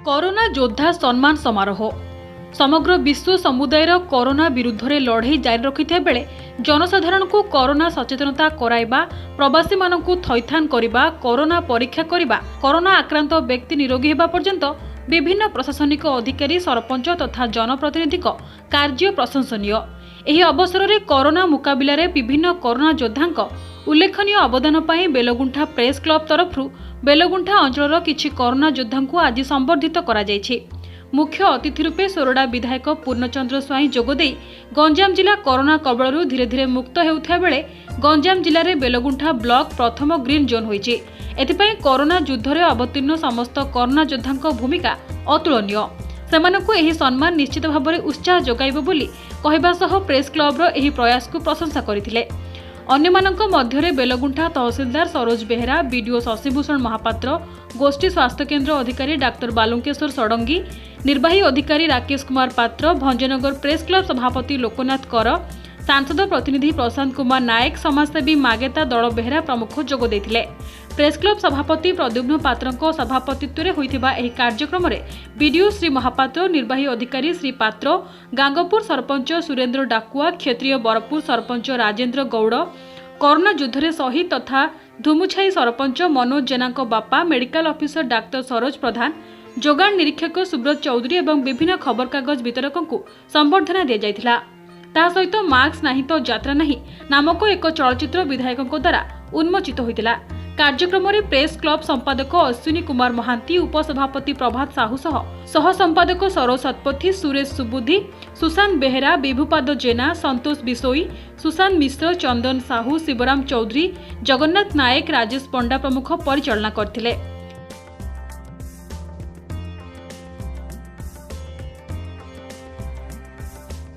Corona ଯୋଦ୍ଧା ସମ୍ମାନ ସମାରୋହ। ସମଗ୍ର ବିଶ୍ୱ ସମୁଦାୟର କରୋନା ବିରୁଦ୍ଧରେ ଲଢ଼େଇ ଜାରି ରଖିଥିବା ବେଳେ ଜନସାଧାରଣଙ୍କୁ କରୋନା ସଚେତନତା କରାଇବା, ପ୍ରବାସୀମାନଙ୍କୁ ଥଇଥାନ କରିବା, କରୋନା ପରୀକ୍ଷା କରିବା, କରୋନା ଆକ୍ରାନ୍ତ ବ୍ୟକ୍ତି ନିରୋଗୀ ହେବା ପର୍ଯ୍ୟନ୍ତ ବିଭିନ୍ନ ପ୍ରଶାସନିକ ଅଧିକାରୀ, ସରପଞ୍ଚ ତଥା ଜନପ୍ରତିନିଧିଙ୍କ କାର୍ଯ୍ୟ ପ୍ରଶଂସନୀୟ। ଏହି ଅବସରରେ କରୋନା ମୁକାବିଲାରେ ବିଭିନ୍ନ କରୋନା ଯୋଦ୍ଧାଙ୍କ ଉଲ୍ଲେଖନୀୟ ଅବଦାନ ପାଇଁ ବେଲଗୁଣ୍ଠା ପ୍ରେସ୍ କ୍ଲବ ତରଫରୁ ବେଲଗୁଣ୍ଠା ଅଞ୍ଚଳର କିଛି କରୋନା ଯୋଦ୍ଧାଙ୍କୁ ଆଜି ସମ୍ବର୍ଦ୍ଧିତ କରାଯାଇଛି। ମୁଖ୍ୟ ଅତିଥି ରୂପେ ସୋରଡ଼ା ବିଧାୟକ ପୂର୍ଣ୍ଣଚନ୍ଦ୍ର ସ୍ୱାଇଁ ଯୋଗଦେଇ ଗଞ୍ଜାମ ଜିଲ୍ଲା କରୋନା କବଳରୁ ଧୀରେ ଧୀରେ ମୁକ୍ତ ହେଉଥିବା ବେଳେ ଗଞ୍ଜାମ ଜିଲ୍ଲାରେ ବେଲଗୁଣ୍ଠା ବ୍ଲକ ପ୍ରଥମ ଗ୍ରୀନ୍ ଜୋନ୍ ହୋଇଛି। ଏଥିପାଇଁ କରୋନା ଯୁଦ୍ଧରେ ଅବତୀର୍ଣ୍ଣ ସମସ୍ତ କରୋନା ଯୋଦ୍ଧାଙ୍କ ଭୂମିକା ଅତୁଳନୀୟ। ସେମାନଙ୍କୁ ଏହି ସମ୍ମାନ ନିଶ୍ଚିତ ଭାବରେ ଉତ୍ସାହ ଯୋଗାଇବ ବୋଲି କହିବା ସହ ପ୍ରେସ୍ କ୍ଲବର ଏହି ପ୍ରୟାସକୁ ପ୍ରଶଂସା କରିଥିଲେ। ଅନ୍ୟମାନଙ୍କ ମଧ୍ୟରେ ବେଲଗୁଣ୍ଠା ତହସିଲଦାର ସରୋଜ ବେହେରା, ବିଡିଓ ଶଶିଭୂଷଣ ମହାପାତ୍ର, ଗୋଷ୍ଠୀ ସ୍ୱାସ୍ଥ୍ୟକେନ୍ଦ୍ର ଅଧିକାରୀ ଡାକ୍ତର ବାଲୁଙ୍କେଶ୍ୱର ଷଡ଼ଙ୍ଗୀ, ନିର୍ବାହୀ ଅଧିକାରୀ ରାକେଶ କୁମାର ପାତ୍ର, ଭଞ୍ଜନଗର ପ୍ରେସ୍ କ୍ଲବ ସଭାପତି ଲୋକନାଥ କର, ସାଂସଦ ପ୍ରତିନିଧି ପ୍ରଶାନ୍ତ କୁମାର ନାୟକ, ସମାଜସେବୀ ମାଗେତା ଦଳ ବେହେରା ପ୍ରମୁଖ ଯୋଗ ଦେଇଥିଲେ। ପ୍ରେସ୍ କ୍ଲବ ସଭାପତି ପ୍ରଦ୍ୟୁମ୍ନ ପାତ୍ରଙ୍କ ସଭାପତିତ୍ୱରେ ହୋଇଥିବା ଏହି କାର୍ଯ୍ୟକ୍ରମରେ ବିଡିଓ ଶ୍ରୀ ମହାପାତ୍ର, ନିର୍ବାହୀ ଅଧିକାରୀ ଶ୍ରୀ ପାତ୍ର, ଗାଙ୍ଗପୁର ସରପଞ୍ଚ ସୁରେନ୍ଦ୍ର ଡାକୁଆ, କ୍ଷେତ୍ରୀୟ ବରପୁର ସରପଞ୍ଚ ରାଜେନ୍ଦ୍ର ଗୌଡ଼, କରୋନା ଯୁଦ୍ଧରେ ଶହୀଦ ତଥା ଧୁମୁଛାଇ ସରପଞ୍ଚ ମନୋଜ ଜେନାଙ୍କ ବାପା ମେଡିକାଲ ଅଫିସର ଡାକ୍ତର ସରୋଜ ପ୍ରଧାନ, ଯୋଗାଣ ନିରୀକ୍ଷକ ସୁବ୍ରତ ଚୌଧୁରୀ ଏବଂ ବିଭିନ୍ନ ଖବରକାଗଜ ବିତରକଙ୍କୁ ସମ୍ବର୍ଦ୍ଧନା ଦିଆଯାଇଥିଲା। ତା ସହିତ ମାସ୍କ ନାହିଁ ତ ଯାତ୍ରା ନାହିଁ ନାମକ ଏକ ଚଳଚ୍ଚିତ୍ର ବିଧାୟକଙ୍କ ଦ୍ୱାରା ଉନ୍ମୋଚିତ ହୋଇଥିଲା। କାର୍ଯ୍ୟକ୍ରମରେ ପ୍ରେସ୍ କ୍ଲବ ସମ୍ପାଦକ ଅଶ୍ୱିନୀ କୁମାର ମହାନ୍ତି, ଉପସଭାପତି ପ୍ରଭାତ ସାହୁ ସହ ସହ ସମ୍ପାଦକ ସରୋଜ ଶତପଥୀ, ସୁରେଶ ସୁବୁଦ୍ଧି, ସୁଶାନ୍ତ ବେହେରା, ବିଭୁପାଦ ଜେନା, ସନ୍ତୋଷ ବିଶୋଇ, ସୁଶାନ୍ତ ମିଶ୍ର, ଚନ୍ଦନ ସାହୁ, ଶିବରାମ ଚୌଧୁରୀ, ଜଗନ୍ନାଥ ନାୟକ, ରାଜେଶ ପଣ୍ଡା ପ୍ରମୁଖ ପରିଚାଳନା କରିଥିଲେ।